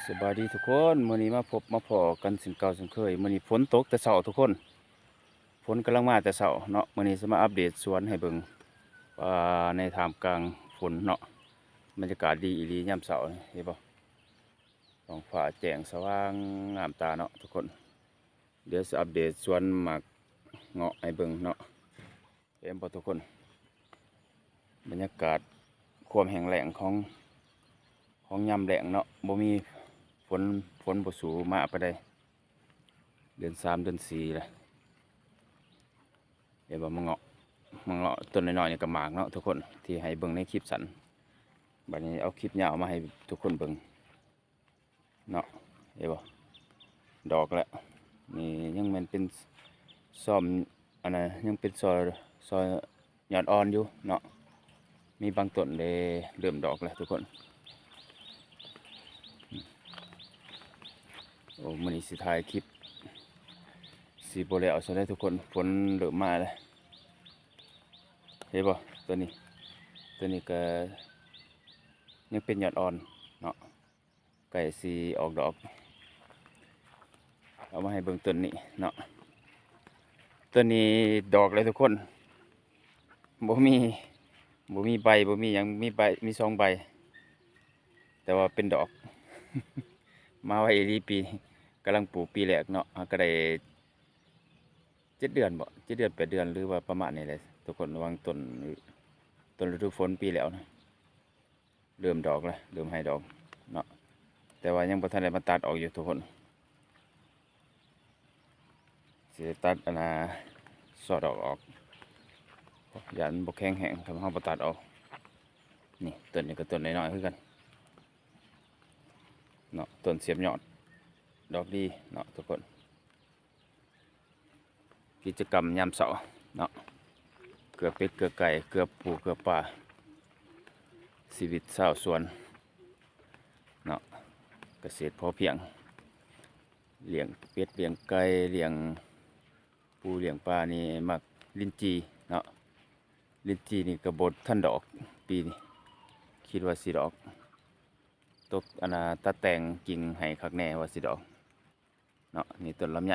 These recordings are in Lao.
ສະບາຍດີທຸກຄົນ, ມື້ນີ້ມາພົບມາພໍ້ກັນເຊັ່ນເກົ່າເຊັ່ນເຄີຍ. ມື້ນີ້ຝົນຕົກແຕ່ເຊົ້າທຸກຄົນ, ຝົນກຳລັງມາແຕ່ເຊົ້າເນາະ. ມື້ນີ້ຊິມາອັບເດດສວນໃຫ້ເບິ່ງວ່າໃນທ່າມກາງຝົນເນາະ, ບັນຍາກາດດີອີ່ຫຼີຍາມເຊົ້າ, ເຫັນບໍ່? ທ້ອງຟ້າແຈ້ງສະຫວ່າງງາມຕາເນາະທຸກຄົນ. ດຽວຊິອັບເດດສວນໝາກເງາະໃຫ້ເບິ່ງເນາະ. ເຫັນບໍ່ທຸກຄົນ? ບັນຍາກາດຄວາມແຫ້ງແລ້ງຂອງ ຂອງຍາມແລ້ງເນາະ, ບໍ່ມີຝົນ, ຝົນບໍ່ສູ່ມາປານໃດ. ເດືອນສາມ ເດືອນສີ່ແລ້ວ. ເຫັນບໍ່? ໝາກເງາະ, ໝາກເງາະຕົ້ນນ້ອຍໆນີ້ກໍໝາກເນາະທຸກຄົນ, ທີ່ໃຫ້ເບິ່ງໃນຄລິບສັ້ນ. ບັດນີ້ເອົາຄລິບຍາວມາໃຫ້ທຸກຄົນເບິ່ງ ເນາະ, ເຫັນບໍ່? ດອກແລ້ວ. ນີ້ຍັງແມ່ນເປັນຊອມ ອັນນັ້ນ ຍັງເປັນຊອ ຊອຍຍອດອ່ອນຢູ່ເນາະ, ມີບາງຕົ້ນເດ້ເລີ່ມດອກແລ້ວທຸກຄົນ. ໂອ້ ມື້ນີ້ຊິຖ່າຍຄລິບ ຊິບໍ່ແລ້ວຊັ້ນເດ້ທຸກຄົນ, ຝົນເລີ່ມມາແລ້ວ. ເຫັນບໍ່? ຕົວນີ້ ຕົວນີ້ກໍຍັງເປັນຍອດອ່ອນເນາະ. ໃກ້ຊິອອກດອກ. ເອົາມາໃຫ້ເບິ່ງຕົ້ນນີ້ເນາະ, ຕົ້ນນີ້ດອກເລີຍທຸກຄົນ. ບໍ່ມີ, ບໍ່ມີໃບ, ບໍ່ມີຫຍັງ, ມີໃບ, ມີສອງໃບ, ແຕ່ວ່າເປັນດອກ. ມາໄວອີ່ຫຼີປີນີ້, ກຳລັງປູກປີແລກເນາະ. ເຮົາກໍໄດ້ເຈັດເດືອນບໍ, ເຈັດເດືອນ ແປດເດືອນ ຫຼືວ່າປະມານນີ້ແຫຼະທຸກຄົນ, ລະຫວ່າງຕົ້ນ, ຕົ້ນລະດູຝົນປີແລ້ວນະ. ເລີ່ມດອກແລ້ວ, ເລີ່ມໃຫ້ດອກເນາະ, ແຕ່ວ່າຍັງບໍ່ທັນໄດ້ມາຕັດອອກຢູ່ທຸກຄົນ. ຊິໄດ້ຕັດ ອັນນ່າ ຊອດອອກ, ຢ້ານມັນບໍ່ແຂງແຮງ ຖ້າເຮົາບໍ່ຕັດອອກ. ນີ້ ຕົ້ນນີ້ກໍຕົ້ນນ້ອຍໆຄືກັນເນາະ, ຕົ້ນສຽບຍອດ ດອກດີເນາະທຸກຄົນ. ກິດຈະກຳຍາມເຊົ້າເນາະ, ເກືອເປັດເກືອໄກ່ ເກືອປູເກືອປາ, ຊີວິດຊາວສວນເນາະ, ກະເສດພໍພຽງ, ລ້ຽງເປັດລ້ຽງໄກ່ ລ້ຽງປູລ້ຽງປາ. ນີ້ໝາກລິນຈີ່ເນາະ, ລິນຈີ່ນີ້ກະບໍ່ທັນດອກປີນີ້, ຄິດວ່າຊິດອກ, ຕົກ ອັນນ່າ ຕັດແຕ່ງກິ່ງໃຫ້ຄັກແນ່ວ່າຊິດອກ. ເນາະ, ນີ້ຕົ້ນລຳໄຍ,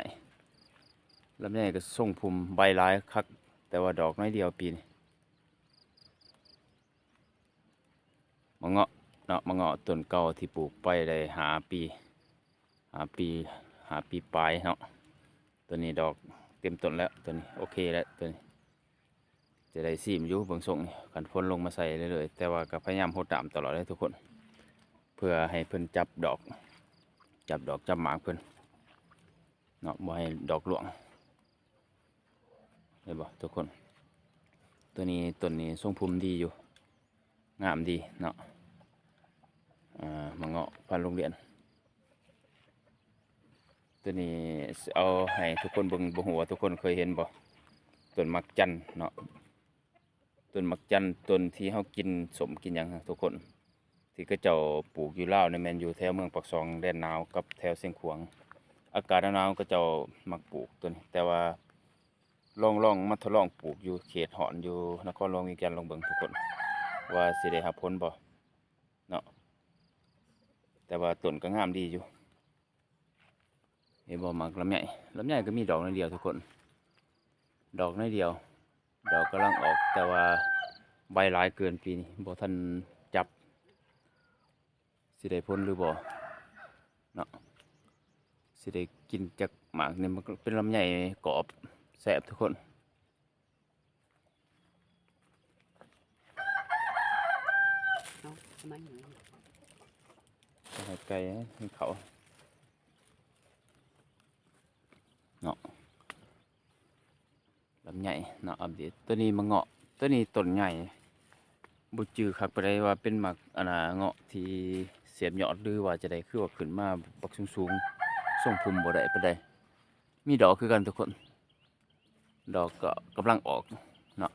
ລຳໄຍກໍຊົງພູມ ໃບຫຼາຍຄັກ ແຕ່ວ່າດອກໜ້ອຍດຽວປີນີ້. ໝາກເງາະເນາະ, ໝາກເງາະຕົ້ນເກົ່າທີ່ປູກໄປໄດ້ຫ້າປີ, ຫ້າປີ, ຫ້າປີປາຍເນາະ. ຕົວນີ້ດອກເຕັມຕົ້ນແລ້ວ, ຕົວນີ້ໂອເຄແລ້ວ, ຕົວນີ້ ຈະໄດ້ຊີມຢູ່ເບິ່ງຊົງນີ້ ຄັນຝົນລົງມາໃສ່ເລື້ອຍໆ, ແຕ່ວ່າກໍພະຍາຍາມຫົດນ້ຳຕະຫຼອດເດ້ທຸກຄົນ ເພື່ອໃຫ້ເພິ່ນຈັບດອກ, ຈັບດອກຈັບໝາກເພິ່ນເນາະ, ບໍ່ໃຫ້ດອກລ່ວງ. ເຫັນບໍ່ທຸກຄົນ? ຕົວນີ້ ຕົ້ນນີ້ຊົງພູມດີຢູ່ ງາມດີເນາະ, ເອີ ໝາກເງາະພັນໂຮງຮຽນ. ຕົວນີ້ເອົາໃຫ້ທຸກຄົນເບິ່ງ, ບໍ່ຮູ້ວ່າທຸກຄົນເຄີຍເຫັນບໍ່? ຕົ້ນໝາກຈັນເນາະ, ຕົ້ນໝາກຈັນ, ຕົ້ນທີ່ເຮົາກິນສົ້ມກິນຫຍັງນະທຸກຄົນ, ທີ່ເຂົາເຈົ້າປູກຢູ່ລາວນີ້ ແມ່ນຢູ່ແຖວເມືອງປາກຊ່ອງ ແດນໜາວ ກັບແຖວຊຽງຂວາງ. ອາກາດໜາວໆ ເຂົາເຈົ້າມັກປູກຕົວນີ້, ແຕ່ວ່າລອງ, ລອງມາທົດລອງປູກຢູ່ເຂດຮ້ອນ ຢູ່ນະຄອນຫຼວງວຽງຈັນລອງເບິ່ງທຸກຄົນ ວ່າຊິໄດ້ຮັບຜົນບໍ່ເນາະ. ແຕ່ວ່າຕົ້ນກໍງາມດີຢູ່. ເຫັນບໍ່? ໝາກລຳໄຍ, ລຳໄຍກໍມີດອກໜ້ອຍດຽວທຸກຄົນ, ດອກໜ້ອຍດຽວ, ດອກກຳລັງອອກ, ແຕ່ວ່າໃບຫຼາຍເກີນ, ປີນີ້ບໍ່ທັນຈັບ ຊິໄດ້ຜົນຫຼືບໍ່ເນາະ, ຊິໄດ້ກິນຈັກໝາກນີ້. ມັນເປັນລຳໄຍກອບ ແຊບທຸກຄົນ. ເອົາ ເອົາມາຫຍັງ? ໃຫ້ໄກ່ໃຫ້ເຂົາເນາະ, ລຳໄຍເນາະ, ອັບເດດ. ຕົວນີ້ໝາກເງາະ, ຕົວນີ້ຕົ້ນໃຫຍ່, ບໍ່ຈື່ຄັກປານໃດວ່າເປັນໝາກ ອັນນ່າ ເງາະທີ່ສຽບຍອດ ຫຼືວ່າຈັ່ງໃດ, ຄືວ່າຂຶ້ນມາບັກສູງໆ, ຊົງພູມບໍ່ໄດ້ປານໃດ. ມີດອກຄືກັນທຸກຄົນ. ດອກກໍກຳລັງອອກເນາະ,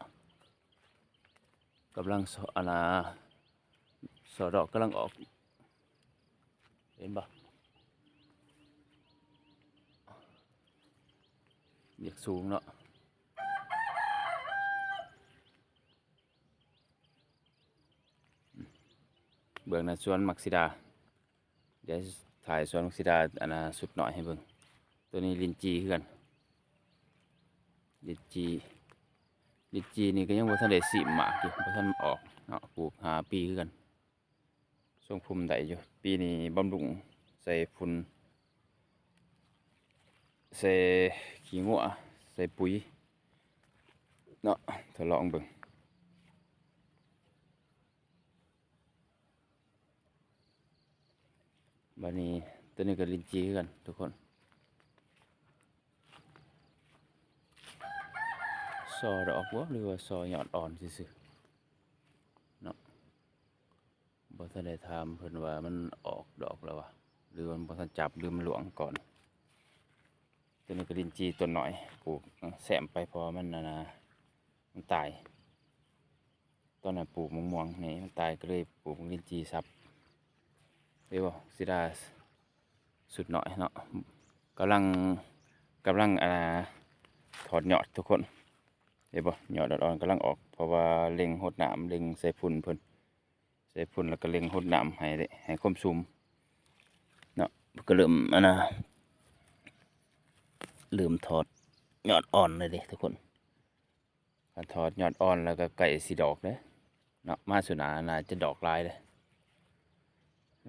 ກຳລັງ ອັນນ່າ ສໍ່ດອກກຳລັງອອກ. ເຫັນບໍ່? ຢາກສູງເນາະ. ເບື້ອງໜ້າສວນໝາກສີດາ. ດຽວ ຖ່າຍສວນບັກສີດາ ອັນນ່າ ຊຸດນ້ອຍໃຫ້ເບິ່ງ. ໂຕນີ້ລິນຈີຄືກັນ ລິນຈີ ລິນຈີນີ້ກໍຍັງບໍ່ທັນໄດ້ສີມໝາກຢູ່ ບໍ່ທັນອອກເນາະ ປູກຫ້າປີຄືກັນ ຊົງພູມໄດ້ຢູ່. ປີນີ້ບຳລຸງໃສ່ຝຸ່ນ ໃສ່ຂີ້ງົວ ໃສ່ປຸຍເນາະ ທົດລອງເບິ່ງ. ບາດນີ້ໂຕນີ້ກໍລິນຈີຄືກັນທຸກຄົນ ສໍດອກບໍ່ ຫຼືວ່າສໍຍອດອ່ອນຊື່ໆເນາະ. ບໍ່ທັນໄດ້ຖາມເພິ່ນວ່າມັນອອກດອກແລ້ວຫວາ ຫຼືວ່າມັນບໍ່ທັນຈັບ ຫຼືມັນລ່ວງກ່ອນ. ໂຕນີ້ກໍລິນຈີຕົ້ນນ້ອຍ ປູກແຊມໄປ ເພາະວ່າມັນ ອັນນ່າ ມັນຕາຍ. ຕອນນັ້ນປູກໝາກມ່ວງນີ້ມັນຕາຍ ກໍເລີຍປູກໝາກລິນຈີສັບ. ເຫັນບໍ່ ສີດາຊຸດນ້ອຍເນາະ ກຳລັງ ກຳລັງ ອັນນ່າ ຖອດຍອດທຸກຄົນ. ເຫັນບໍ່ ຍອດອ່ອນໆກຳລັງອອກ ເພາະວ່າເລັ່ງຫົດນ້ຳ ເລັ່ງໃສ່ຝຸ່ນເພິ່ນ ໃສ່ຝຸ່ນ ແລ້ວກໍເລັ່ງຫົດນ້ຳໃຫ້ເດ້ ໃຫ້ຄວາມຊຸ່ມເນາະ. ກໍເລີ່ມ ອັນນ່າ ເລີ່ມຖອດຍອດອ່ອນແລ້ວເດ້ທຸກຄົນ. ຄັນຖອດຍອດອ່ອນແລ້ວກໍໃກ້ຊິດອກເດ້ເນາະ ມາສູ່ໜ້າໜ້າຈະດອກຫຼາຍເດ້.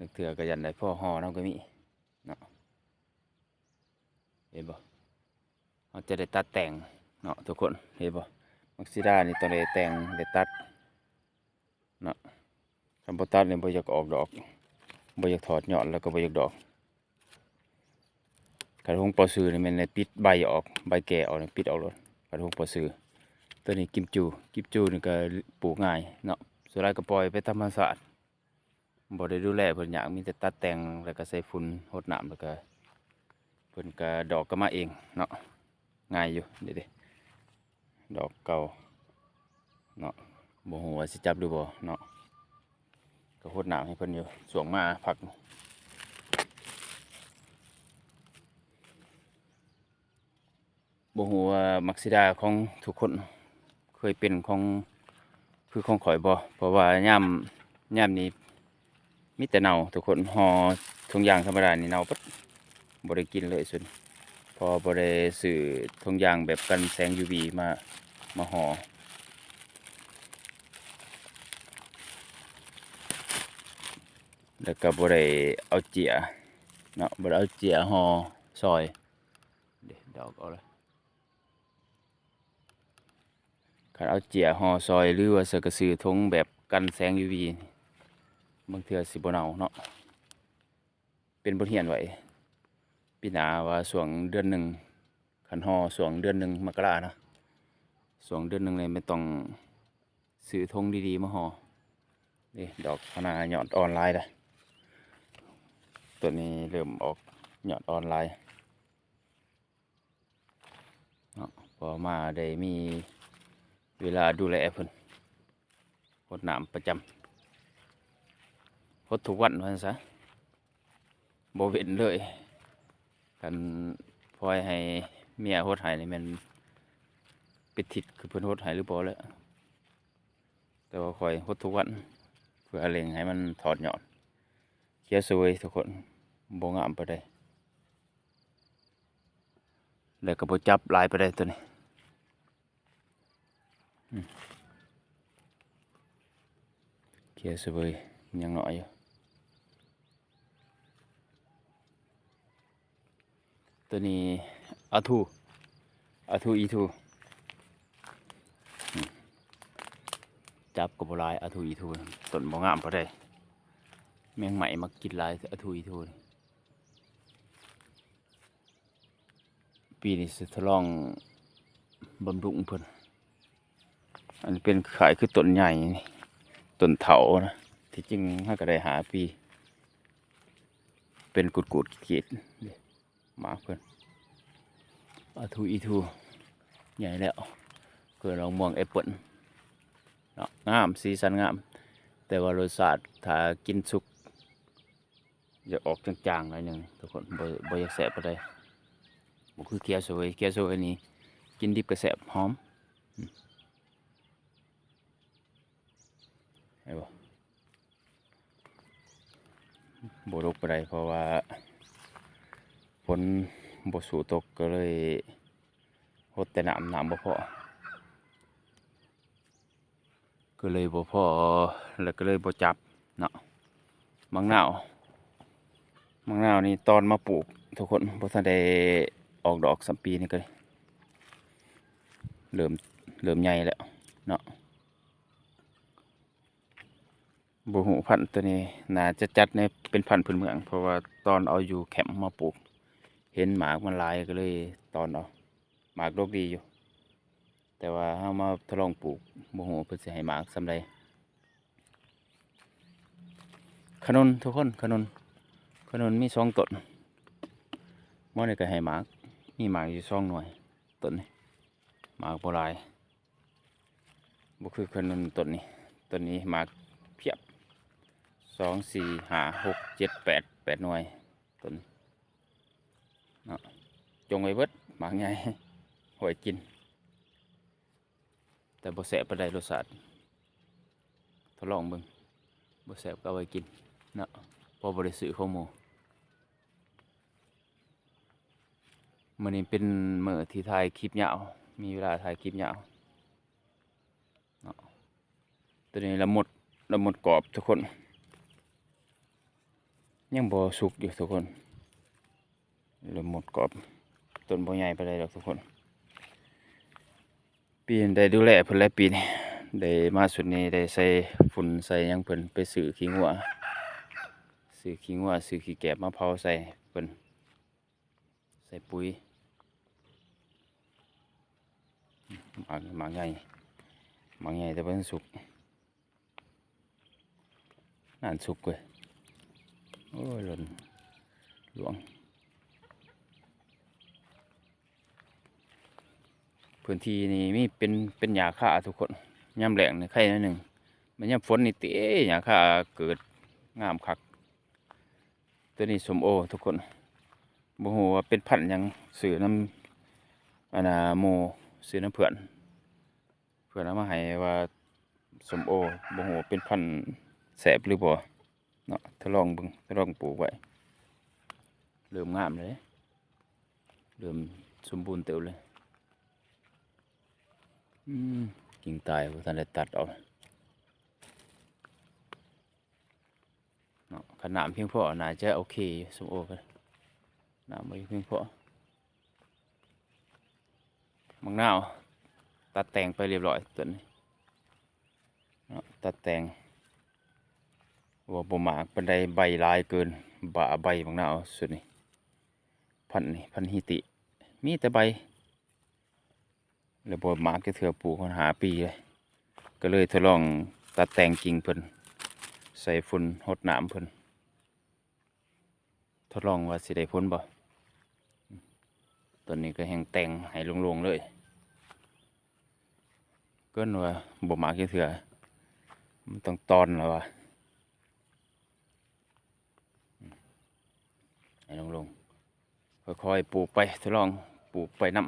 ລາງເທື່ອກໍຢ້ານໄດ້ພໍຫໍ່ນຳກໍມີເນາະ. ເຫັນບໍ່ ເຮົາຈະໄດ້ຕັດແຕ່ງເນາະທຸກຄົນ ເຫັນບໍ່. ໝາກສີດານີ້ຕ້ອງໄດ້ແຕ່ງ ໄດ້ຕັດເນາະ. ຄັນບໍ່ຕັດນີ້ບໍ່ຢາກອອກດອກ ບໍ່ຢາກຖອດຍອດ ແລ້ວກໍບໍ່ຢາກດອກ. ຄັນຫົງປໍຊື່ນີ້ແມ່ນໄດ້ປິດໃບອອກ ໃບແກ່ອອກນີ້ປິດອອກໂລດ ຄັນຫົງປໍຊື່. ໂຕນີ້ກິມຈູ ກິມຈູນີ້ກໍປູກງ່າຍເນາະ ສ່ວນຫຼາຍກໍປ່ອຍໄປຕາມທຳມະຊາດ ບໍ່ໄດ້ດູແລເພິ່ນຍາກ ມີແຕ່ຕັດແຕ່ງ ແລ້ວກໍໃສ່ຝຸ່ນ ຫົດນ້ຳ ແລ້ວກໍເພິ່ນກໍ ດອກກໍມາເອງເນາະ. ງ່າຍຢູ່ ເດ້ໆ ດອກເກົ່າເນາະ ບໍ່ຮູ້ວ່າຊິຈັບຫຼືບໍ່ເນາະ. ກໍຫົດນ້ຳໃຫ້ເພິ່ນຢູ່ ຊ່ວງມາພັກ. ບໍ່ຮູ້ວ່າໝາກສີດາຂອງທຸກຄົນເຄີຍເປັນຂອງ ຄືຂອງຂ້ອຍບໍ່ ເພາະວ່າຍາມ ຍາມນີ້ມີແຕ່ເນົ່າທຸກຄົນ. ຫໍ່ຖົງຢາງທຳມະດານີ້ເນົ່າເບິດ ບໍ່ໄດ້ກິນເລີຍຊຸດ ເພາະວ່າບໍ່ໄດ້ຊື້ຖົງຢາງແບບກັນແສງຢູວີມາ ມາຫໍ່ ແລ້ວກໍບໍ່ໄດ້ເອົາເຈ້ຍເນາະ ບໍ່ໄດ້ເອົາເຈ້ຍຫໍ່ຊອຍ. ເດ້ ດອກອອກແລ້ວ. ຄັນເອົາເຈ້ຍຫໍ່ຊອຍ ຫຼືວ່າຊະກະຊື້ຖົງແບບກັນແສງຢູວີ ບາງເທື່ອຊິບໍ່ເນົ່າເນາະ. ເປັນບົດຮຽນໄວ້ ປີໜ້າວ່າຊ່ວງເດືອນໜຶ່ງ ຄັນຫໍ່ຊ່ວງເດືອນໜຶ່ງ ມະກະລາເນາະ ຊ່ວງເດືອນໜຶ່ງນີ້ແມ່ນຕ້ອງຊື້ຖົງດີໆມາຫໍ່. ເດ້ ດອກຄະນາຍອດອ່ອນຫຼາຍເດ້ ຕົ້ນນີ້ເລີ່ມອອກຍອດອ່ອນຫຼາຍ. ເນາະ ພໍມາໄດ້ມີເວລາດູແລເພິ່ນ ຫົດນ້ຳປະຈຳ ຫົດທຸກວັນວ່າຊັ້ນຊະ ບໍ່ເວັ້ນເລີຍ. ຄັນປ່ອຍໃຫ້ເມຍຫົດໃຫ້ນີ້ແມ່ນເປັນທິດ ຄືເພິ່ນຫົດໃຫ້ຫຼືບໍ່ແຫຼະ ແຕ່ວ່າຂ້ອຍຫົດທຸກວັນ ເພື່ອເລັ່ງໃຫ້ມັນຖອດຍອດ. ເຂຍສະເຫວີຍທຸກຄົນ ບໍ່ງາມປານໃດ. ແລ້ວກໍບໍ່ຈັບຫຼາຍປານໃດໂຕນີ້. ອືມ ເຂຍສະເຫວີຍຍັງນ້ອຍຢູ່. ໂຕນີ້ອາທູ ອາທູອີທູ. ອືມ ຈັບກໍບໍ່ຫຼາຍ ອາທູອີທູ ຕົ້ນບໍ່ງາມປານໃດ. ແມງໄມ້ມັກກິນຫຼາຍ ອາທູອີທູນີ້. ປີນີ້ຊິທົດລອງບຳລຸງເພິ່ນ. ອັນນີ້ເປັນຄ້າຍຄືຕົ້ນໃຫຍ່ນີ້ ຕົ້ນເຖົ້ານະ. ທີ່ຈິງຫາກໍໄດ້ຫ້າປີ ເປັນກູດໆ ຂີດໆ ໝາກເພິ່ນ. ອາທູອີທູ ໃຫຍ່ແລ້ວ ຄືລອງມ່ວງແອັບເປິ້ນເນາະ. ງາມ ສີສັນງາມ ແຕ່ວ່າລົດຊາດຖ້າກິນສຸກ ຢາກອອກຈາງໆໜ້ອຍໜຶ່ງທຸກຄົນ ບໍ່ ບໍ່ຢາກແຊບປານໃດ. ບໍ່ຄືເຂຍສະເຫວີຍ ເຂຍສະເຫວີຍນີ້ກິນດິບກໍແຊບ ຫອມ. ເຫັນບໍ່? ບໍ່ດົກປານໃດ ເພາະວ່າ ມ ບໍ່ສູ້ຕົກ ກໍເລີຍຫົດແຕ່ນ້ຳ ນ້ຳບໍ່ພໍ ກໍເລີຍບໍ່ພໍ ແລ້ວກໍເລີຍບໍ່ຈັບເນາະ. ໝາກນາວ ໝາກນາວນີ້ຕອນມາປູກທຸກຄົນ ບໍ່ທັນໄດ້ອອກດອກສ່ຳປີນີ້ ກໍເລີ່ມ ເລີ່ມໃຫຍ່ແລ້ວເນາະ. ບໍ່ຮູ້ພັນ ໂຕນີ້ໜ້າຈະຈັດໃນເປັນພັນພື້ນເມືອງ ເພາະວ່າຕອນເອົາຢູ່ແຄມມາປູກ ເຫັນໝາກມັນຫຼາຍ ກໍເລີຍຕອນເອົາ. ໝາກດົກດີຢູ່ ແຕ່ວ່າເຮົາມາທົດລອງປູກ ບໍ່ຮູ້ວ່າເພິ່ນຊິໃຫ້ໝາກສ່ຳໃດ. ຂະໜູນທຸກຄົນ ຂະໜູນ ຂະໜູນມີສອງຕົ້ນ ໝໍນີ້ກໍໃຫ້ໝາກ ມີໝາກຢູ່ສອງໜ່ວຍ. ຕົ້ນນີ້ໝາກບໍ່ຫຼາຍ ບໍ່ຄືຂະໜູນຕົ້ນນີ້ ຕົ້ນນີ້ໝາກພຽບ ສອງ ສີ່ ຫ້າ ຫົກ ເຈັດ ແປດ ແປດໜ່ວຍ ຕົ້ນເນາະ. ຈົ່ງໄວ້ເບິດ ໝາກໃຫຍ່ ໄວ້ກິນ ແຕ່ບໍ່ແຊບປານໃດ ລົດຊາດ ທົດລອງເບິ່ງ ບໍ່ແຊບກໍເອົາໄວ້ກິນເນາະ ເພາະບໍ່ໄດ້ຊື້ຂອງໝູ່. ມື້ນີ້ເປັນມື້ທີ່ຖ່າຍຄລິບຍາວ ມີເວລາຖ່າຍຄລິບຍາວເນາະ. ໂຕນີ້ລະມົດ ລະມົດກອບທຸກຄົນ ຍັງບໍ່ສຸກຢູ່ທຸກຄົນ ລະມົດກອບ ຕົ້ນບໍ່ໃຫຍ່ປານໃດດອກທຸກຄົນ. ປີນີ້ໄດ້ດູແລເພິ່ນແຫຼະ ປີນີ້ໄດ້ມາຊຸດນີ້ ໄດ້ໃສ່ຝຸ່ນໃສ່ຫຍັງເພິ່ນ ໄປຊື້ຂີ້ງົວ ຊື້ຂີ້ງົວ ຊື້ຂີ້ແກບມາເຜົາໃສ່ເພິ່ນ ໃສ່ປຸ໋ຍ. ໝາກ ໝາກໃຫຍ່ ໝາກໃຫຍ່ແຕ່ບໍ່ທັນສຸກ ນັ້ນສຸກເວີຍ ໂອ້ຍ ຫຼົ່ນຫຼວງ. ພື້ນທີ່ນີ້ມີເປັນ ເປັນຫຍ້າຄາທຸກຄົນ ຍາມແລ້ງນີ້ໄຄໜ້ອຍໜຶ່ງ ແມ່ນຍາມຝົນນີ້ຕິ ຫຍ້າຄາເກີດງາມຄັກ. ໂຕນີ້ສົ້ມໂອທຸກຄົນ ບໍ່ຮູ້ວ່າເປັນພັນຫຍັງ ຊື້ນຳ ອັນນ່າ ໝູ່ ຊື້ນຳເພື່ອນ ເພື່ອນເອົາມາໃຫ້ວ່າສົ້ມໂອ ບໍ່ຮູ້ວ່າເປັນພັນແຊບຫຼືບໍ່ເນາະ. ທົດລອງເບິ່ງ ທົດລອງປູກໄວ້ ເລີ່ມງາມເລີຍ ເລີ່ມສົມບູນເຕີບເລີຍ. ອືມ ກິ່ງຕາຍບໍ່ທັນໄດ້ຕັດເອົາເນາະ. ຄັນນ້ຳພຽງພໍໜ້າຈະໂອເຄຢູ່ ສົ້ມໂອກໍນ້ຳບໍ່ພຽງພໍ. ໝາກນາວຕັດແຕ່ງໄປຮຽບຮ້ອຍຕົ້ນນີ້ເນາະ ຕັດແຕ່ງ ວ່າບໍ່ໝາກປານໃດ ໃບຫຼາຍເກີນ ບ້າໃບໝາກນາວຊຸດນີ້. ພັນນີ້ ພັນຮີຕິ ມີແຕ່ໃບ ແລ້ວບໍ່ໝາກຈັກເທື່ອ ປູກຮອດຫ້າປີເລີຍ ກໍເລີຍທົດລອງຕັດແຕ່ງກິ່ງເພິ່ນ ໃສ່ຝຸ່ນ ຫົດນ້ຳເພິ່ນ ທົດລອງວ່າຊິໄດ້ຜົນບໍ່. ຕອນນີ້ກໍແຮ່ງແຕ່ງໃຫ້ໂລ່ງໆເລີຍ ເກີນວ່າບໍ່ໝາກຈັກເທື່ອ ມັນຕ້ອງຕອນແລ້ວວ່າ ໃຫ້ໂລ່ງໆ ຄ່ອຍໆປູກໄປ ທົດລອງປູກໄປນຳ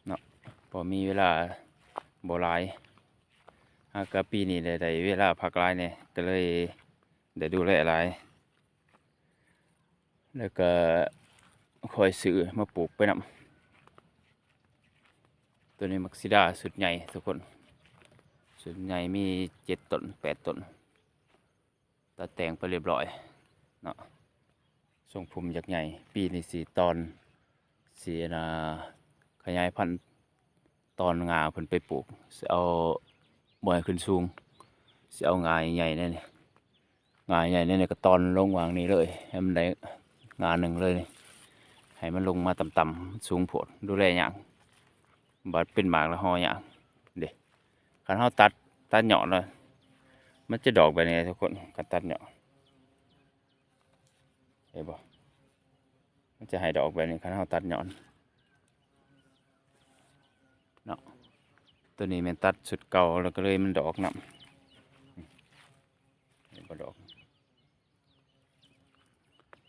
ເນາະ ເພາະມີເວລາບໍ່ຫຼາຍ ຫາກະປີນີ້ໄດ້ ໄດ້ເວລາພັກຫຼາຍແດ່ ກໍເລີຍ ໄດ້ດູແລຫຼາຍ ແລ້ວກໍຄ່ອຍຊື້ມາປູກໄປນຳ. ໂຕນີ້ໝາກສີດາຊຸດໃຫຍ່ທຸກຄົນ ຊຸດໃຫຍ່ມີເຈັດຕົ້ນ ແປດຕົ້ນ ຕັດແຕ່ງໄປຮຽບຮ້ອຍເນາະ. ຊົງພຸ່ມຢາກໃຫຍ່ ປີນີ້ຊິຕອນ ຊິ ອັນນ່າ ຂະຫຍາຍພັນ ຕອນງ່າເພິ່ນໄປປູກ ຊິເອົາ ບໍ່ໃຫ້ຂຶ້ນສູງ ຊິເອົາງ່າໃຫຍ່ແນວນີ້ ງ່າໃຫຍ່ແນວນີ້ກໍຕອນລົງຫວ່າງນີ້ເລີຍ ໃຫ້ມັນໄດ້ງ່າໜຶ່ງເລີຍນີ້ ໃຫ້ມັນລົງມາຕ່ຳໆ ສູງໂພດ ດູແລຍາກ ບາດເປັນໝາກແລ້ວຫໍ່ຍາກເດ້. ຄັນເຮົາຕັດ ຕັດຍອດນະ ມັນຈະດອກແບບນີ້ທຸກຄົນ ຄັນຕັດຍອດ ເຫັນບໍ່? ມັນຈະໃຫ້ດອກແບບນີ້ ຄັນເຮົາຕັດຍອດເນາະ. ໂຕນີ້ແມ່ນຕັດຊຸດເກົ່າ ແລ້ວກໍເລີຍມັນດອກນຳ ເຫັນບໍ່ດອກ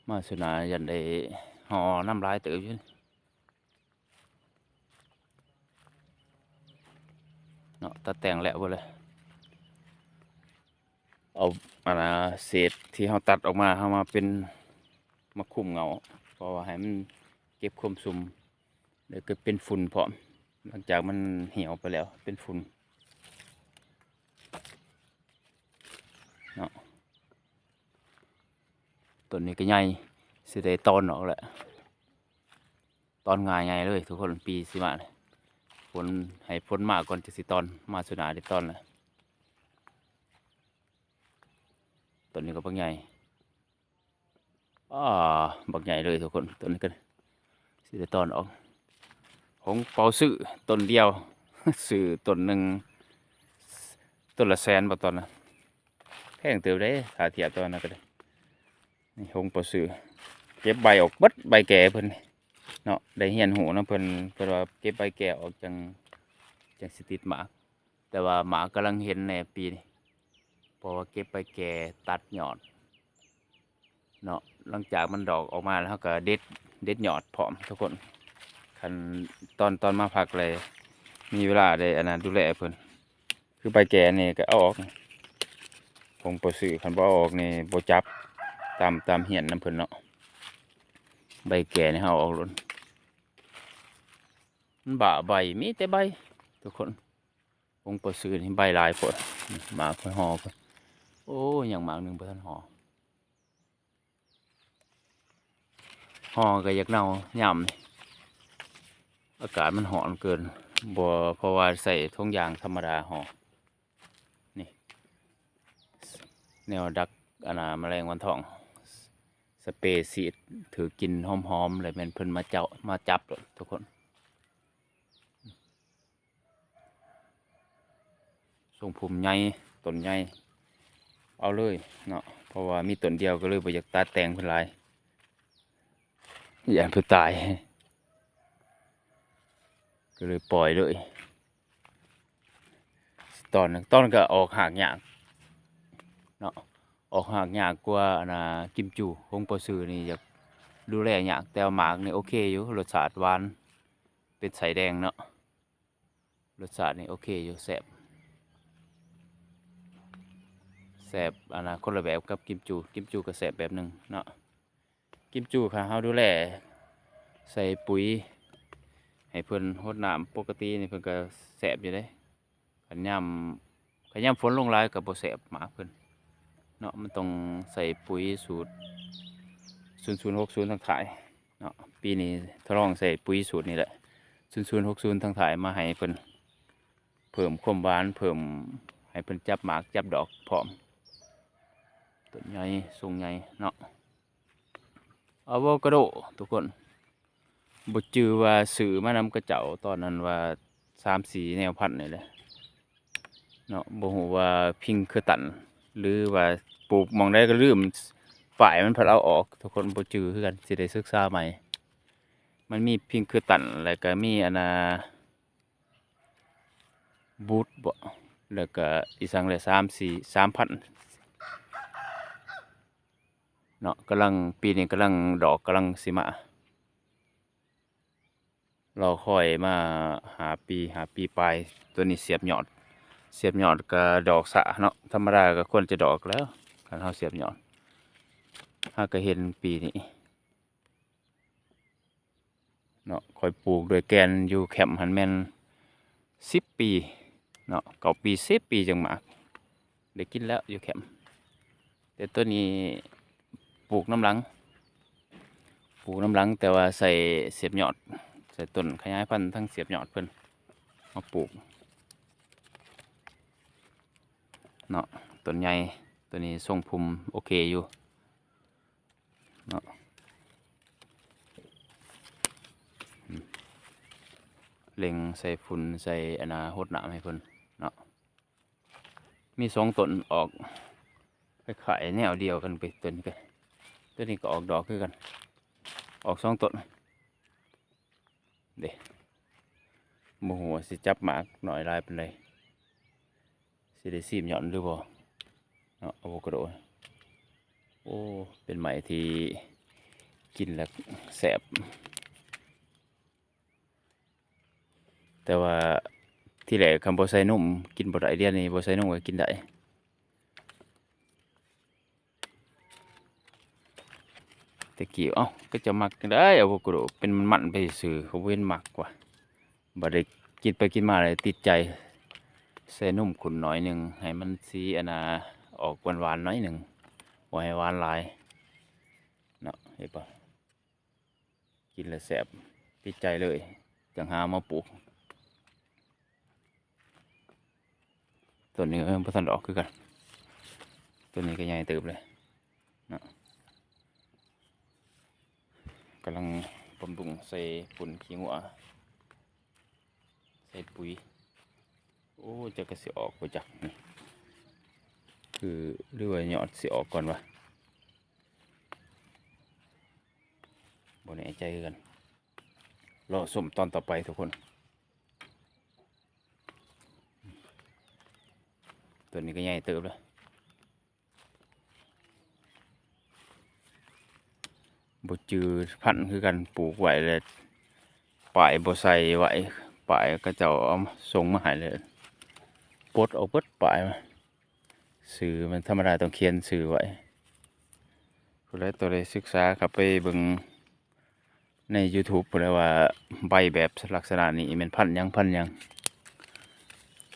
ມາຊຸດໜ້າຢ້ານໄດ້ຫໍ່ນຳຫຼາຍເຕີບຢູ່. ເນາະ ຕັດແຕ່ງແລ້ວເບິດເລີຍ ເອົາ ອັນນ່າ ເສດທີ່ເຮົາຕັດອອກມາ ເຮົາມາເປັນ ມາຄຸມເງົາ ເພາະວ່າໃຫ້ມັນເກັບຄວາມຊຸ່ມ ແລ້ວກໍເປັນຝຸ່ນພ້ອມ. ຫຼັງຈາກມັນຫ່ຽວໄປແລ້ວເປັນຝຸ່ນເນາະ. ຕົ້ນນີ້ກໍໃຫຍ່ ຊິໄດ້ຕອນອອກແລ້ວ. ຕອນງ່າໃຫຍ່ເລີຍທຸກຄົນ ປີຊິມານີ້ ຝົນ ໃຫ້ຝົນມາກ່ອນ ຈັ່ງຊິຕອນ ມາສຸດໜ້າໄດ້ຕອນແລ້ວ. ຕົ້ນນີ້ກໍບັກໃຫຍ່ ອ້າ ບັກໃຫຍ່ເລີຍທຸກຄົນ. ຕົ້ນນີ້ກໍຊິໄດ້ຕອນອອກ. ຫົງເປົາຊື່ຕົ້ນດຽວ ຊື້ຕົ້ນໜຶ່ງ ຕົ້ນລະແສນບໍ່ຕອນນັ້ນ ແພງເຕີບເດ້ ຖ້າທຽບຕອນນັ້ນກໍໄດ້. ນີ້ຫົງເປົາຊື່ ເກັບໃບອອກເບິດ ໃບແກ່ເພິ່ນເນາະ ໄດ້ຮຽນຮູ້ນຳເພິ່ນ ເພິ່ນວ່າເກັບໃບແກ່ອອກຈັ່ງ ຈັ່ງຊິຕິດໝາກ. ແຕ່ວ່າໝາກກຳລັງເຫັນແດ່ປີນີ້ ເພາະວ່າເກັບໃບແກ່ຕັດຍອດເນາະ. ຫຼັງຈາກມັນດອກອອກມາແລ້ວ ເຮົາກໍເດັດ ເດັດຍອດພ້ອມທຸກຄົນ. ຄັນຕອນ ຕອນມາພັກເລີຍ ມີເວລາໄດ້ອັນນັ້ນ ດູແລເພິ່ນ. ຄືໃບແກ່ນີ້ກໍເອົາອອກ ຜົງປາຊື່ ຄັນບໍ່ເອົາອອກນີ້ບໍ່ຈັບ ຕາມ ຕາມຮຽນນຳເພິ່ນເນາະ. ໃບແກ່ນີ້ເຮົາເອົາອອກໂລດ ມັນບ້າໃບ ມີແຕ່ໃບທຸກຄົນ. ຜົງປາຊື່ນີ້ໃບຫຼາຍໂພດ ໝາກເພິ່ນຫໍ່. ໂອ້ ຍັງໝາກໜຶ່ງບໍ່ທັນຫໍ່. ຫໍ່ກໍຢາກເນົ່າຍາມນີ້ ອາກາດມັນຮ້ອນເກີນ ບໍ່ ເພາະວ່າໃສ່ຖົງຢາງທຳມະດາຫໍ່. ນີ້ ແນວດັກ ອັນນ່າ ແມະແລງວັນທອງ ສະເປສີດ ຖືກກິ່ນຫອມໆ ແລ້ວແມ່ນເພິ່ນມາເຈົ້າ ມາຈັບໂລດທຸກຄົນ. ຊົງພຸ່ມໃຫຍ່ ຕົ້ນໃຫຍ່ ເອົາເລີຍເນາະ ເພາະວ່າມີຕົ້ນດຽວ ກໍເລີຍບໍ່ຢາກຕັດແຕ່ງເພິ່ນຫຼາຍ ຢ້ານເພິ່ນຕາຍ ກໍເລີຍປ່ອຍເລີຍ. ຕອນ ຕອນກໍອອກຮາກຍາກເນາະ ອອກຮາກຍາກກວ່າ ອັນນ່າ ກິມຈູ. ຫົງປາຊື່ນີ້ຢາກດູແລຍາກ ແຕ່ວ່າໝາກນີ້ໂອເຄຢູ່ ລົດຊາດຫວານ ເປັນໄສ້ແດງເນາະ. ລົດຊາດນີ້ໂອເຄຢູ່ ແຊບ ແຊບ ອັນນ່າ ຄົນລະແບບກັບກິມຈູ. ກິມຈູກໍແຊບແບບໜຶ່ງເນາະ. ກິມຈູ ຄັນເຮົາດູແລ ໃສ່ປຸຍໃຫ້ເພິ່ນ ຫົດນ້ຳປົກກະຕິນີ້ ເພິ່ນກໍແຊບຢູ່ເດ້. ຄັນຍາມ ຄັນຍາມຝົນລົງຫຼາຍກໍບໍ່ແຊບໝາກເພິ່ນເນາະ. ມັນຕ້ອງໃສ່ປຸຍສູດສູນສູນຫົກສູນທາງທ້າຍເນາະ. ປີນີ້ທົດລອງໃສ່ປຸຍສູດນີ້ແຫຼະ ສູນສູນຫົກສູນທາງທ້າຍ ມາໃຫ້ເພິ່ນເພີ່ມຄວາມຫວານ ເພີ່ມໃຫ້ເພິ່ນຈັບໝາກຈັບດອກພ້ອມ. ຕົ້ນໃຫຍ່ ຊົງໃຫຍ່ເນາະ. ອາໂວກາໂດທຸກຄົນ ບໍ່ຈື່ວ່າຊື້ມານຳເຂົາເຈົ້າຕອນນັ້ນວ່າສາມສີ່ແນວພັນນີ້ແຫຼະເນາະ. ບໍ່ຮູ້ວ່າພິງເຄີຕັນ ຫຼືວ່າປູກໝ່ອງໃດກໍລືມ ປ້າຍມັນພັດເອົາອອກທຸກຄົນ ບໍ່ຈື່ຄືກັນ ຊິໄດ້ສຶກສາໃໝ່. ມັນມີພິງເຄີຕັນ ແລ້ວກໍມີອັນນ່າ ບູດບໍ ແລ້ວກໍອີ່ສັງແຫຼະ ສາມສີ່ ສາມພັນເນາະ. ກຳລັງ ປີນີ້ກຳລັງ ດອກກຳລັງຊິມາ ລໍຄອຍມາຫ້າປີ ຫ້າປີປາຍ. ຕົວນີ້ສຽບຍອດ ສຽບຍອດກໍດອກຊ້າເນາະ ທຳມະດາກໍຄວນຈະດອກແລ້ວ ຄັນເຮົາສຽບຍອດ. ເຮົາກໍເຫັນປີນີ້ ເນາະ ຂ້ອຍປູກດ້ວຍແກ່ນຢູ່ແຄມຫັ້ນແມ່ນສິບປີເນາະ ເກົ້າປີ ສິບປີຈັ່ງມາໄດ້ກິນແລ້ວຢູ່ແຄມ. ແຕ່ຕົວນີ້ປູກນຳຫຼັງ ປູກນຳຫຼັງ ແຕ່ວ່າໃສ່ສຽບຍອດ ໃສ່ຕົ້ນຂະຫຍາຍພັນທັງສຽບຍອດເພິ່ນມາປູກເນາະ. ຕົ້ນໃຫຍ່ ຕົວນີ້ຊົງພຸ່ມໂອເຄຢູ່ ເນາະ ອືມ ເລັ່ງໃສ່ຝຸ່ນ ໃສ່ອັນນ່າ ຫົດນ້ຳໃຫ້ເພິ່ນເນາະ. ມີສອງຕົ້ນອອກຄ້າຍໆແນວດຽວກັນໄປ ຕົ້ນນີ້ກໍ ຕົ້ນນີ້ກໍອອກດອກຄືກັນ ອອກສອງຕົ້ນ. ເດ້ ບໍ່ຮູ້ວ່າຊິຈັບໝາກໜ້ອຍຫຼາຍປານໃດ ຊິໄດ້ຊີມຍອດຫຼືບໍ່ເນາະ ອາໂວກາໂດ. ໂອ້ ເປັນໄມ້ທີ່ກິນແລ້ວແຊບ ແຕ່ວ່າທີແລກຄັນບໍ່ໃສ່ນົມກິນບໍ່ໄດ້ ດຽວນີ້ບໍ່ໃສ່ນົມກໍກິນໄດ້. ແຕ່ກີ້ ເອົ້າ ກໍຈະມັກຈັ່ງໃດ ອາໂວຄາໂດ ເປັນມັນໆໄປຊື່ໆ ເຂົາບໍ່ເຫັນມັກວ່າ ບັດໄດ້ກິນໄປກິນມາແລ້ວຕິດໃຈ ໃສ່ນົມຂຸ້ນໜ້ອຍໜຶ່ງ ໃຫ້ມັນສີອັນນ່າ ອອກຫວານໆໜ້ອຍໜຶ່ງ ບໍ່ໃຫ້ຫວານຫຼາຍເນາະ ເຫັນບໍ່? ກິນແລ້ວແຊບ ຕິດໃຈເລີຍ ຈັ່ງຫາມາປູກ. ຕົ້ນນີ້ກໍຍັງບໍ່ທັນອອກຄືກັນ ຕົ້ນນີ້ກໍໃຫຍ່ເຕີບເລີຍເນາະ ກຳລັງບຳລຸງໃສ່ຝຸ່ນຂີ້ງົວ ໃສ່ປຸຍ ໂອ້ ຈັກກະຊິອອກບໍ່ຈັກນີ້ ຄື ຫຼືວ່າຍອດຊິອອກກ່ອນວະ ບໍ່ແນ່ໃຈຄືກັນ ລໍຊົມຕອນຕໍ່ໄປທຸກຄົນ. ໂຕນີ້ກໍໃຫຍ່ເຕີບແລ້ວ ບໍ່ຈື່ພັນຄືກັນ ປູກໄວ້ແລ້ວ ປ້າຍບໍ່ໃສ່ໄວ້ ປ້າຍເຂົາເຈົ້າເອົາສົ່ງມາໃຫ້ແລ້ວ ປົດອອກເບິດປ້າຍ ຊື່ມັນທຳມະດາຕ້ອງຂຽນຊື່ໄວ້ ຜູ້ໃດຕົວໃດສຶກສາເຂົ້າໄປເບິ່ງໃນຢູທູບພຸ້ນແຫຼະວ່າ ໃບແບບລັກສະນະນີ້ແມ່ນພັນຫຍັງ ພັນຫຍັງ.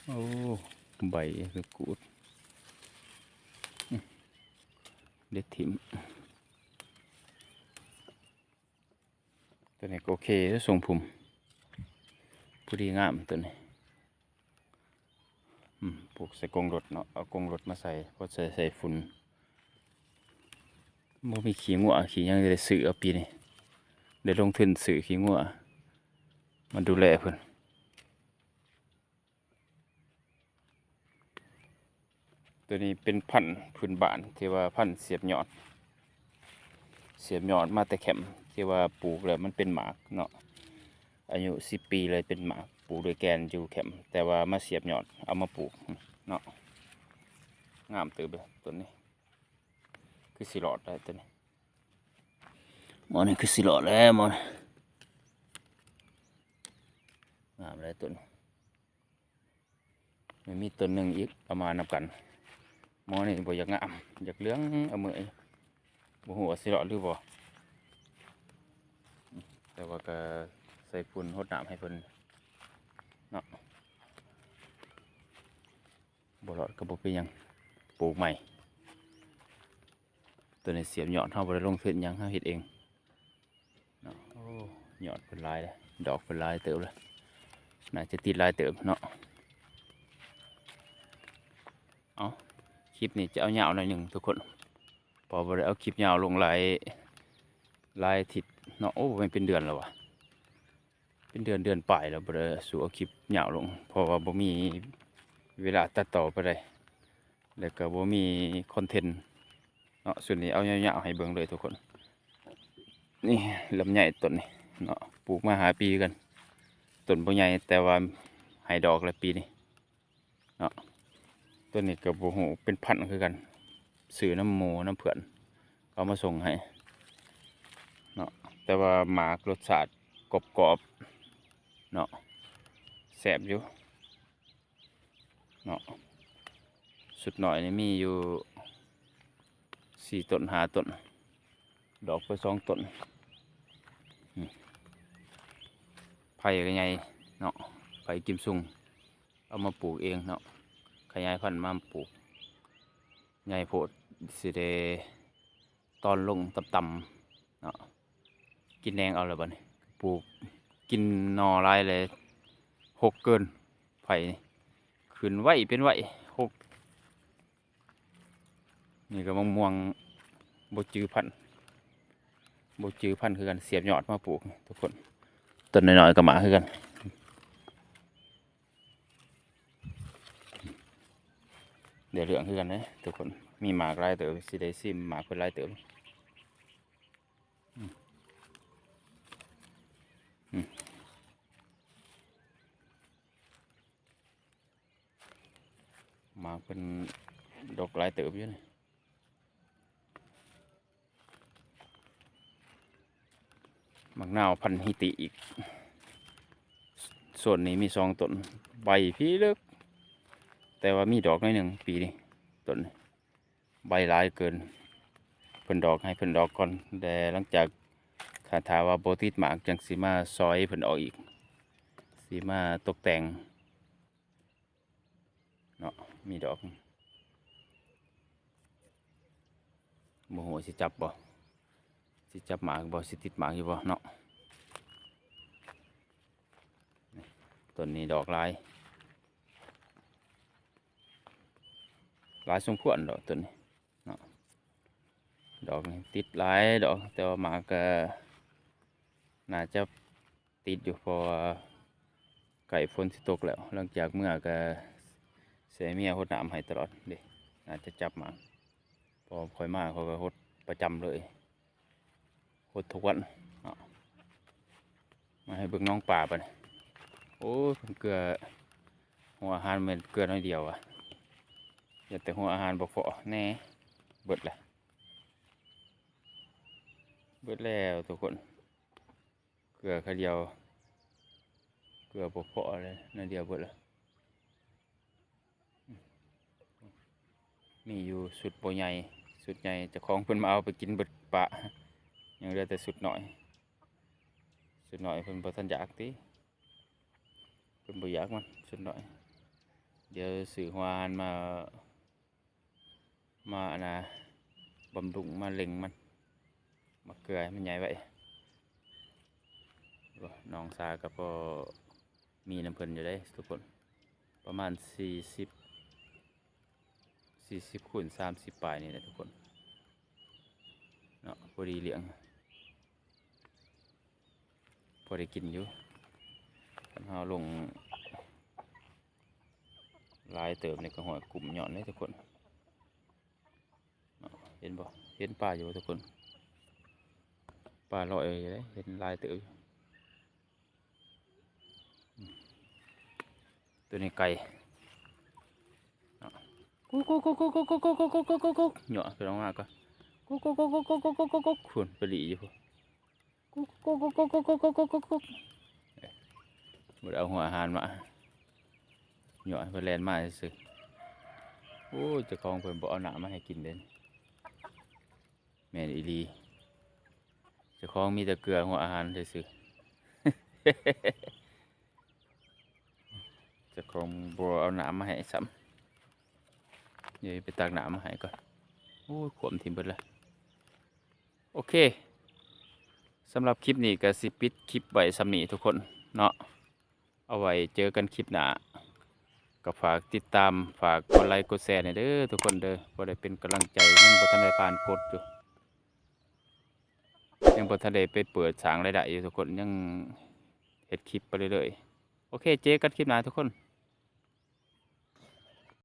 ໂອ້ ໃບຄືກູດ ອືມ ເດັດຖິ້ມ. ຕົວນີ້ກໍໂອເຄເດ້ ຊົງພຸ້ມ ພໍດີງາມຕົວນີ້ ອືມ ປູກໃສ່ກົງລົດເນາະ ເອົາກົງລົດມາໃສ່ ພໍໃສ່ ໃສ່ຝຸ່ນ ບໍ່ມີຂີ້ງົວຂີ້ຫຍັງ ໄດ້ຊື້ເອົາປີນີ້ ໄດ້ລົງທຶນຊື້ຂີ້ງົວມາດູແລເພິ່ນ. ຕົວນີ້ເປັນພັນພື້ນບ້ານ ທີ່ວ່າພັນສຽບຍອດ ສຽບຍອດມາແຕ່ແຄມ ທີ່ວ່າປູກແລ້ວມັນເປັນໝາກເນາະ ອາຍຸສິບປີເລີຍເປັນໝາກ ປູກດ້ວຍແກ່ນຢູ່ແຄມ ແຕ່ວ່າມາສຽບຍອດເອົາມາປູກເນາະ ງາມເຕີບເລີຍຕົ້ນນີ້ ຄືຊິລອດໄດ້ຕົ້ນນີ້ ໝໍນີ້ຄືຊິລອດແລ້ວໝໍນີ້ ງາມແລ້ວຕົ້ນ ມັນມີຕົ້ນໜຶ່ງອີກເອົາມານຳກັນ ໝໍນີ້ບໍ່ຢາກງາມ ຢາກເຫຼືອງອະເໝີຍ ບໍ່ຮູ້ວ່າຊິລອດຫຼືບໍ່ ແຕ່ວ່າກໍໃສ່ຝຸ່ນຫົດນ້ຳໃຫ້ເພິ່ນເນາະ ບໍ່ລອດກໍບໍ່ເປັນຫຍັງ ປູກໃໝ່ ຕົວນີ້ສຽບຍອດ ເຮົາບໍ່ໄດ້ລົງທຶນຫຍັງ ເຮົາເຮັດເອງເນາະ. ໂອ້ ຍອດເພິ່ນຫຼາຍເດ້ ດອກເພິ່ນຫຼາຍເຕີບເລີຍ ໜ້າຈະຕິດຫຼາຍເຕີບເນາະ. ເອົາ ຄລິບນີ້ຈະເອົາຍາວໜ້ອຍໜຶ່ງທຸກຄົນ ເພາະບໍ່ໄດ້ເອົາຄລິບຍາວລົງຫຼາຍ ຫຼາຍອາທິດເນາະ. ໂອ້ ແມ່ນເປັນເດືອນແລ້ວຫວາ ເປັນເດືອນ ເດືອນປາຍແລ້ວ ບໍ່ໄດ້ສູ່ເອົາຄລິບຍາວລົງ ເພາະວ່າບໍ່ມີເວລາຕັດຕໍ່ປານໃດ ແລ້ວກໍບໍ່ມີຄອນເທັນເນາະ. ຊຸດນີ້ເອົາຍາວໆໃຫ້ເບິ່ງເລີຍທຸກຄົນ. ນີ້ລຳໄຍຕົ້ນນີ້ເນາະ ປູກມາຫ້າປີຄືກັນ ຕົ້ນບໍ່ໃຫຍ່ ແຕ່ວ່າໃຫ້ດອກແລ້ວປີນີ້ ເນາະ. ຕົວນີ້ກໍບໍ່ຮູ້ເປັນພັນຄືກັນ ຊື້ນຳໝູ່ນຳເພື່ອນເຂົາມາສົ່ງໃຫ້ເນາະ ແຕ່ວ່າໝາກລົດຊາດກອບໆເນາະ ແຊບຢູ່ເນາະ. ຊຸດນ້ອຍນີ້ມີຢູ່ສີ່ຕົ້ນຫ້າຕົ້ນ ດອກໄປສອງຕົ້ນ. ອືມ ໄຜ່ກໍໃຫຍ່ເນາະ ໄຜ່ກິມຊຸງ ເອົາມາປູກເອງເນາະ ຂະຫຍາຍພັນມາປູກ ໃຫຍ່ໂພດ ຊິໄດ້ຕອນລົງຕ່ຳໆເນາະ. ກິນແນງເອົາແລ້ວບັດນີ້ ປູກກິນໜໍ່ຫຼາຍແລ້ວ ຫົກເກີນ ໄຜ່ນີ້ ຂຶ້ນໄວເປັນໄວ ຫົກ. ນີ້ກໍມະມ່ວງ ບໍ່ຈື່ພັນ ບໍ່ຈື່ພັນຄືກັນ ສຽບຍອດມາປູກທຸກຄົນ. ຕົ້ນນ້ອຍໆກໍມາຄືກັນ ໄດ້ເລື່ອງຄືກັນເດ້ທຸກຄົນ. ມີໝາກຫຼາຍເຕີບ ຊິໄດ້ຊິມໝາກເພິ່ນຫຼາຍເຕີບ. ອືມ ອືມ ໝາກເພິ່ນດົກຫຼາຍເຕີບຢູ່ນີ້. ໝາກນາວພັນຫິຕິອີກ ໂຊນນີ້ມີສອງຕົ້ນ ໃບພີເລິກ ແຕ່ວ່າມີດອກໜ້ອຍໜຶ່ງປີນີ້ ຕົ້ນນີ້ ໃບຫຼາຍເກີນ ພິ່ນດອກ ໃຫ້ເພິ່ນດອກກ່ອນ ແລະ ຫຼັງຈາກ ຖ້າ ຖ້າວ່າບໍ່ຕິດໝາກ ຈັ່ງຊິມາຊອຍເພິ່ນອອກອີກ ຊິມາຕົກແຕ່ງເນາະ. ມີດອກ ບໍ່ຮູ້ວ່າຊິຈັບບໍ່ ຊິຈັບໝາກບໍ່ ຊິຕິດໝາກຢູ່ບໍ່ເນາະ. ຕົ້ນນີ້ດອກຫຼາຍ ຫຼາຍສົມຄວນດອກຕົ້ນນີ້ເນາະ. ດອກນີ້ຕິດຫຼາຍດອກ ແຕ່ວ່າໝາກກະໜ້າຈະຕິດຢູ່ ເພາະວ່າໃກ້ຝົນຊິຕົກແລ້ວ. ຫຼັງຈາກເມືອກະໃຫ້ເມຍຫົດນ້ຳໃຫ້ຕະຫຼອດເດ້ ໜ້າຈະຈັບໝາກ ເພາະຂ້ອຍມາຂ້ອຍກະຫົດປະຈຳເລີຍ ຫົດທຸກວັນເນາະ. ມາໃຫ້ເບິ່ງໜອງປາບາດນີ້. ໂອ້ຍ ເກືອ ຫົວອາຫານແມ່ນເກືອໜ້ອຍດຽວວ່າ ຢ່າແຕ່ຫົວອາຫານບໍ່ພໍແນ່. ເບິດແລ້ວ ເບິດແລ້ວທຸກຄົນ ເກືອຂະດຽວ ເກືອບໍ່ພໍເລີຍ ໜ້ອຍດຽວເບິດແລ້ວ. ມີຢູ່ຊຸດບໍ່ໃຫຍ່ ຊຸດໃຫຍ່ເຈົ້າຂອງເພິ່ນມາເອົາໄປກິນເບິດປະ ຍັງເຫຼືອແຕ່ຊຸດນ້ອຍ. ຊຸດນ້ອຍເພິ່ນບໍ່ທັນຢາກຕິ ເພິ່ນບໍ່ຢາກມັນຊຸດນ້ອຍ. ດຽວຊື້ຫົວອາຫານມາ ມາອັນນະ ບຳລຸງ ມາເລັ່ງມັນ ມາເກືອໃຫ້ມັນໃຫຍ່ໄວ. ໂອ້ ນ້ອງສາກະພໍມີນຳເພິ່ນຢູ່ເດ້ທຸກຄົນ ປະມານສີ່ສິບ ສີ່ສິບຄູນສາມສິບປາຍນີ້ແຫຼະທຸກຄົນເນາະ. ພໍດີລ້ຽງ ພໍໄດ້ກິນຢູ່ ຄັນເຮົາລົງຫຼາຍເຕີບນີ້ກະຫ້ວຍກຸ້ມຍ້ອນເດ້ທຸກຄົນເນາະ. ເຫັນບໍ່ ເຫັນປາຢູ່ບໍ່ທຸກຄົນ ປາລອຍຢູ່ເດ້ ເຫັນຫຼາຍເຕີບຢູ່. ໂຕນີ້ໄກ່ເນາະ ກຸກໆໆໆໆ ເຍາະຂຶ້ນອອກມາກ່ອນ ກຸກໆໆໆໆ ພຸ້ນໄປຫຼີ້ຢູ່ພຸ້ນ ກຸກໆໆໆໆ ບໍ່ໄດ້ເອົາຫົວອາຫານມາ ເຍາະໃຫ້ເພິ່ນແລ່ນມາຊື່ໆ. ໂອ້ຍ ເຈົ້າຂອງເພິ່ນບໍ່ເອົານ້ຳມາໃຫ້ກິນເດ້. ແມ່ນອີ່ຫຼີ ເຈົ້າຂອງມີແຕ່ເກືອຫົວອາຫານຊື່ໆ. ເຈົ້າຂອງບໍ່ເອົານ້ຳມາໃຫ້ຊ້ຳ ດຽວໄປຕັກນ້ຳມາໃຫ້ກ່ອນ. ໂອ້ຍ ຂວ້ຳຖິ້ມເບິດລະ. ໂອເຄ ສຳລັບຄລິບນີ້ກະຊິປິດຄລິບໄວ້ສ່ຳນີ້ທຸກຄົນເນາະ. ເອົາໄວ້ເຈີກັນຄລິບໜ້າ ກໍຝາກຕິດຕາມ ຝາກກົດໄລກົດແຊແດ່ເດີທຸກຄົນເດີ ພໍໄດ້ເປັນກຳລັງໃຈ. ຍັງບໍ່ທັນໄດ້ຜ່ານກົດຢູ່ ຍັງບໍ່ທັນໄດ້ໄປເປີດສ້າງລາຍໄດ້ຢູ່ທຸກຄົນ ຍັງເຮັດຄລິບໄປເລື້ອຍໆ. ໂອເຄ ເຈີກັນຄລິບໜ້າທຸກຄົນ.